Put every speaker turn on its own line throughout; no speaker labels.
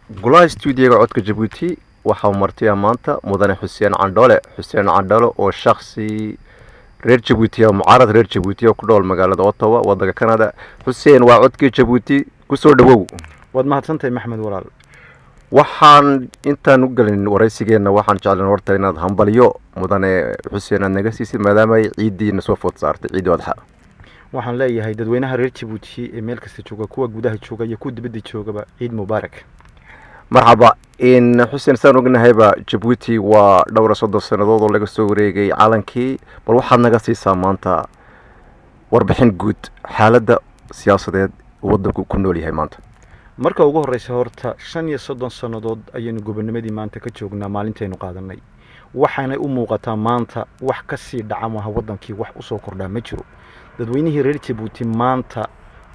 Golaha stuudiyaga Codka Jabuuti waxaa martiya maanta mudane Xuseen Candhoole. Xuseen Candhoole oo shaksi reer Jabuutiya, mucaarad reer Jabuutiya ku dhool magaalada Ottawa, wadanka Canada. Xuseen, waa Codkii Jabuuti, kusoo dhawow.
Waad mahadsantahay, Maxmed walaal.
Waxaan intaan u gelin waraysigeenna, waxaan jeclan horta inaad hambalyo, mudane Xuseen, aad naga siisid, maadaama ay ciiddiina soo food saartay, Ciiddi Adxa.
Waxaan leeyahay dadweynaha reer Jabuuti ee meel kasta jooga, kuwa gudaha jooga iyo kuwa dibadda joogaba, ciid mubaarak.
Marxaba. In Xuseen, saan ognahayba, Jabuuti waa dhowr iyo 30 sannadood oo laga soo wareegay calankii. Bal waxaad naga siisaa maanta warbixin guud xaaladda siyaasadeed waddanku ku nool yahay maanta.
Marka ugu horreysa horta, 35 sannadood ayaynu gobonimadii maanta ka joognaa maalintaynu qaadanay. Waxaanay u muuqataa maanta wax ka sii dhaca maha, waddankii wax usoo kordhaa ma jiro. Dadweynihii reer Jabuuti maanta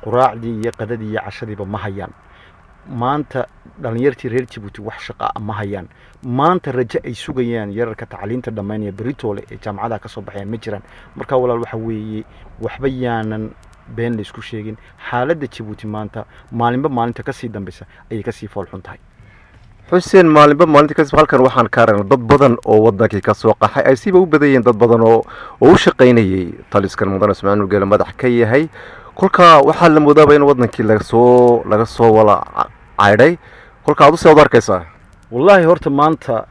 quraacdii iyo qadadii iyo cashadiiba ma hayaan. Maanta dhallinyartii reer Jabuuti wax shaqaa ma hayaan. Maanta rajo ay sugayaan yararka tacliinta dhammaynaya beritoole ee jaamacadaha ka soo baxayaan ma jiraan. Marka walaal, waxa weeye, waxba yaanan been laysku sheegin. Xaaladda Jabuuti maanta maalinba maalinta kasii dambaysa ayay kasii foolxun tahay.
Xuseen, maalinba maalinta kasi halkan waxaan ka aragnay dad badan oo wadankii ka soo qaxay, ay siiba u badan yihiin dad badan oo u shaqaynayay taliskan mudane Ismaaciil Geele madax ka yahay. Kolka waxaa la moodaaba in wadankii laga soo wala caydhay. Kolka aad u see arkaysaa?
Wallaahi horta maanta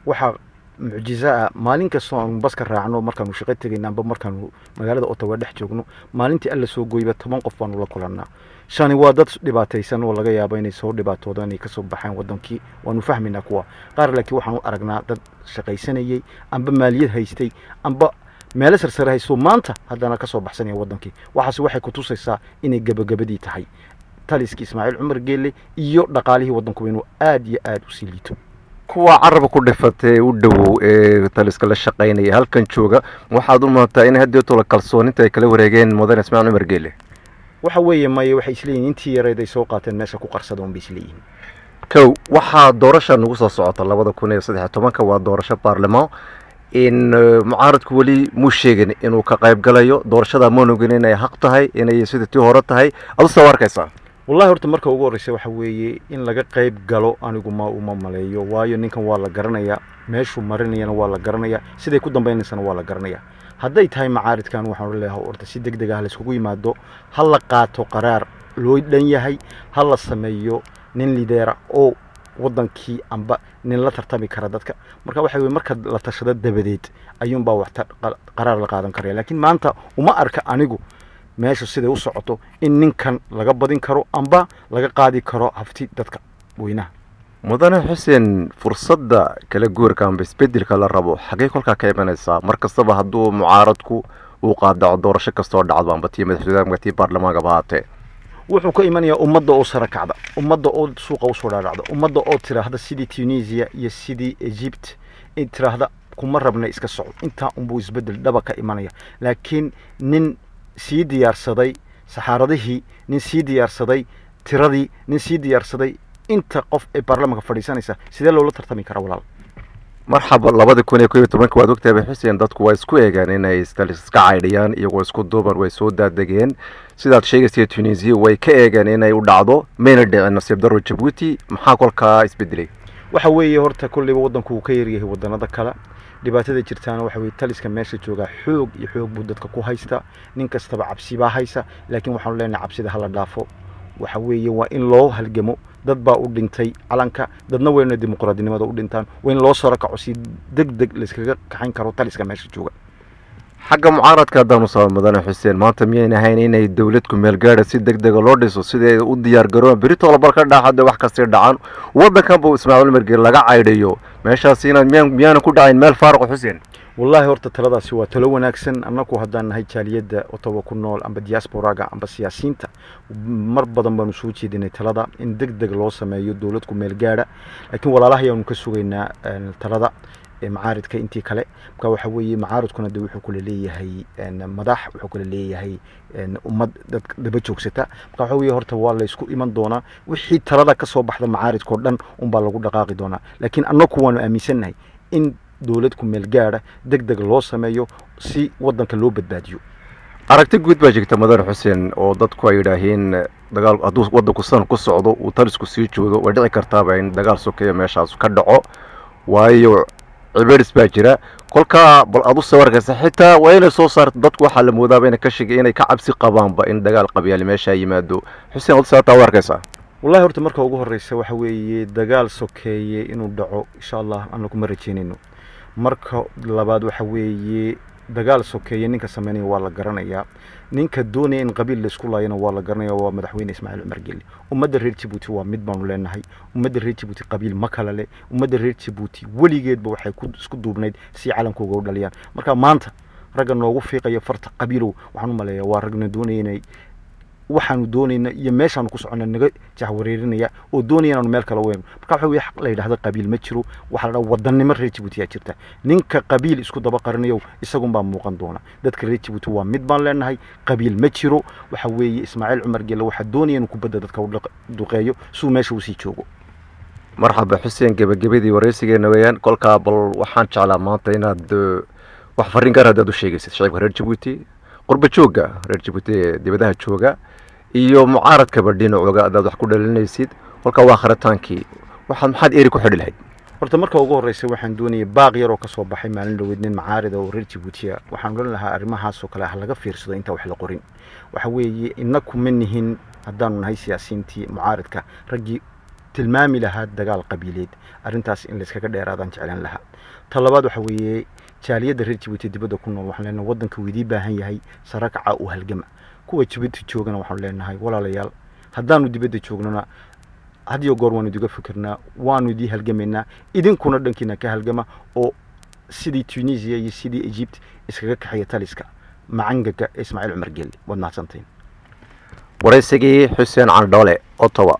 waxaa mucjizo ah, maalin kastoo aanu baska raacno markaanu shaqo tegayna amba markaanu magaalada Ottawa dhex joogno, maalintii Alla soo gooyba 10 qof baanu la kulannaa. Shani waa dad dhibaataysan oo laga yaabo inay soo dhibaatoodaan, inay kasoo baxaan wadankii, waanu fahmaynaa kuwa qaar. Laakiin waxaanu aragnaa dad shaqaysanayay amba maaliyad haystay amba meelo sarsare haysto, maanta haddana kasoo baxsanaya wadankii. Waxaase waxay kutusaysaa inay gabagabadii tahay taliskii Ismaaciil Cumar Geelle iyo dhaqaalihii waddankuba inuu aad iyo aad usii liito.
Kuwa carabka ku dhifatay u dhowow ee taliska la shaqaynaya halkan jooga, waxaad u moodaa in haddeeto la kalsooninta ay kala wareegeen mudane Ismaaciil Cumar Geele?
Waxa weeye, maya, waxay isleeyihin intii yareyd ay soo qaateen meesha ku qarsada un bay isleeyihiin.
Kow, waxaa doorasha nagu soo socota 2013-ka, waa doorasho baarlamaan. In mucaaradku weli muu sheegin inuu ka qayb galayo doorashada. Maan ogin inay xaq tahay, inay sida tii hore tahay. Adu soo arkaysaa?
Wallahi horta marka ugu horreysa waxa weeye, in laga qayb galo anigu ma uma maleeyo, waayo ninkan waa la garanayaa, meeshuu marinayana waa la garanayaa, siday ku dambaynaysana waa la garanayaa. Hadday tahay macaaridkan, waxaan odhan leeyahay horta si deg deg ah layskugu yimaado, ha la qaato qaraar loo dhan yahay, ha la sameeyo nin leader ah oo waddankii amba nin la tartami kara dadka. Marka waxa weye, marka la tashado dabadeed ayuunbaa wax qaraar la qaadan karaya. Laakiin maanta uma arka anigu meesha siday u socoto in ninkan laga badin karo amba laga qaadi karo hafti dadka weynaha.
Mudane Xuseen, fursadda kala guurka amba isbedelka la rabo xagee kolkaa ka imanaysaa, mar kastaba hadduu mucaaradku uu qaadaco doorasho kastoo dhacdo, amba tii madaxtooyada amba tii baarlamaankaba haatee?
Wuxuu ka imanayaa ummadda oo sara kacda, ummadda oo suuqa usoo dhaadhacda, ummadda oo tiraahda sidii Tunisia iyo sidii Egypt in tiraahda kuma rabna, iska soco. Intaa unbuu isbedel dhaba ka imanaya. Laakiin nin sii diyaarsaday saxaaradihii, nin sii diyaarsaday tiradii, nin sii diyaarsaday inta qof ee baarlamanka fadhiisanaysa, sidee loola tartami karaa, walaal?
Marxaba. 2011-ka waad ogtahay, Xuseen, dadku waa isku eegeen inay iska caydhiyaan iyagoo isku duuban, way soo daadegeen. Sidaad sheegaysa, Tunisia way ka eegeen inay u dhacdo, mayna dhicin, nasiib daro. Jabuuti maxaa kolkaa isbedelay?
Waxa weeye horta, kolleyba waddanku uu ka yaryahay waddanada kale. Dhibaatada jirtaana waxa weye, taliska meesha joogaa xoog iyo xoog buu dadka ku haystaa. Nin kastaba cabsi baa haysa, laakiin waxaanu leenahay cabsida hala dhaafo. Waxa weeye, waa in loo halgamo. Dad baa u dhintay calanka, dadna wayna dimuqraadinimada u dhintaan. Waa in loo saro kaco si deg deg layskaga kaxayn karo taliska meesha jooga.
Xagga mucaaradka haddaanu saba, mudane Xuseen, maanta miyayna ahayn inay dowlad ku meel gaadha si deg dega loo dhiso, siday u diyaar garoobaan beritoole bal ka dhaxade wax kastii dhacan, waddankan buu Ismaaciil Margeel laga caydhayo meeshaas inaan miyaana ku dhacayn meel faaruqa, Xuseen?
Wallaahi horta taladaasi waa talo wanaagsan. Annaku haddaan nahay jaaliyadda Ottawa ku nool amba diasporaga amba siyaasiyiinta, mar badan baanu soo jeedinay talada in deg deg loo sameeyo dowlad ku meel gaadha. Laakiin walaalaha ayaanu ka sugaynaa talada macaaridka intii kale. Marka waxa weeye, macaaridkuna de wuxuu kula leeyahay madax, wuxuu kula leeyahay ummad dad daba joogsata. Marka waxa weeye, horta waa laysku iman doonaa, wixii talada ka soo baxda macaaridkao dhan unbaa lagu dhaqaaqi doonaa. Laakiin annaku waanu aaminsannahay in dowlad ku meel gaadha deg deg loo sameeyo si waddanka loo badbaadiyo.
Aragti guud baa jirta, mudane Xuseen, oo dadku ay yidhaaheen Dagaal hadduu waddanku san ku socdo, uu talisku sii joodo, way dhici kartaaba in dagaal sokeeya meeshaas ka dhaco, waayo ciberis baa jira. Kolkaa bal aad u soo arkaysa, xitaa waa inay soo saarto dadku. Waxaa la moodaaba inay ka shege inay ka cabsi qabaanba in dagaal qabyaali meeshaa yimaado. Xuseen, ad saataa u arkaysaa?
Wallahi horta marka ugu horeysa waxa weeye dagaal sokeeye inuu dhaco insha Allah anagu ma rajeynayno. Marka labaad waxa weeye dagaal sokeeye ninka sameynaya waa la garanayaa, ninka doonaya in qabiil la isku laayana waa la garanaya, waa madaxweyne Ismaaciil Cumar Gelle. Ummadda reer Jabuuti waa mid baanu leenahay. Ummadda reer Jabuuti qabiil ma kala le. Ummadda reer Jabuuti weligeedba waxay ku isku duubnayd si calankooga u dhaliyaan. Marka maanta ragga noogu fiiqaya farta qabiilow, waxaan u maleeyaa waa ragna doonaya inay waxaanu doonayna iyo meeshaanu ku soconna naga jahwareerinaya oo doonaya inaanu meel kale weyn. Marka waxa weye xaq la yidhahda qabiil ma jiro, waxaa la dhaha wadannimo reer Jabuuti yaa jirta. Ninka qabiil isku daba qarinayo isagun baa muuqan doona. Dadka reer Jabuuti waa mid baan leenahay, qabiil ma jiro. Waxa weeye Ismaaciil Cumar Gelle waxaa doonaya inuu kubadda dadka u duqeeyo suu meesha usii joogo.
Marxaba Xuseen, gebagabadii wareysigeena weeyaan. Kolkaa bal waxaan jeclaa maanta inaad wax farriin gaar haddaad u sheegaysid shacibka reer Jabuuti, qurba joogga reer Jabuuti ee dibadaha jooga iyo mucaaradkaba dhinacooga haddaad wax ku dhalinaysid. Kolkaa waa kharitaankii, waxaad maxaad eri ku xidhi lahayd?
Horta marka ugu horeysa waxaan doonayay baaq yar oo kasoo baxay maalin dhaweyd nin macaarida oo reer Jabuutiya. Waxaan odhan lahaa arrimahaasoo kale ha laga fiirsado inta wax la qorin. Waxa weeye inaku ma nihin haddaanu nahay siyaasiyiintii mucaaridka raggii tilmaami lahaa dagaal qabiileed, arrintaas in layskaga dheeraadaan jeclaan lahaa. Ta labaad waxa weeye jaaliyadda reer Jabuuti dibadda ku nool waxaan leenahay waddanka wuu idii baahan yahay, sarakaca u halgama. Kuwa Jabuuti joogana waxaanu leenahay walaalayaal, haddaanu dibadda joognona had iyo goor waanu idiga fikirnaa, waanu idii halgamaynaa, idinkuna dhankiina ka halgama oo sidii Tunisia iyo sidii Egypt iskaga kaxeeya taliska macangaga Ismaaciil Cumar Gelle. Waad mahadsantahin.
Waraysigii Xuseen Candhoole, Ottawa.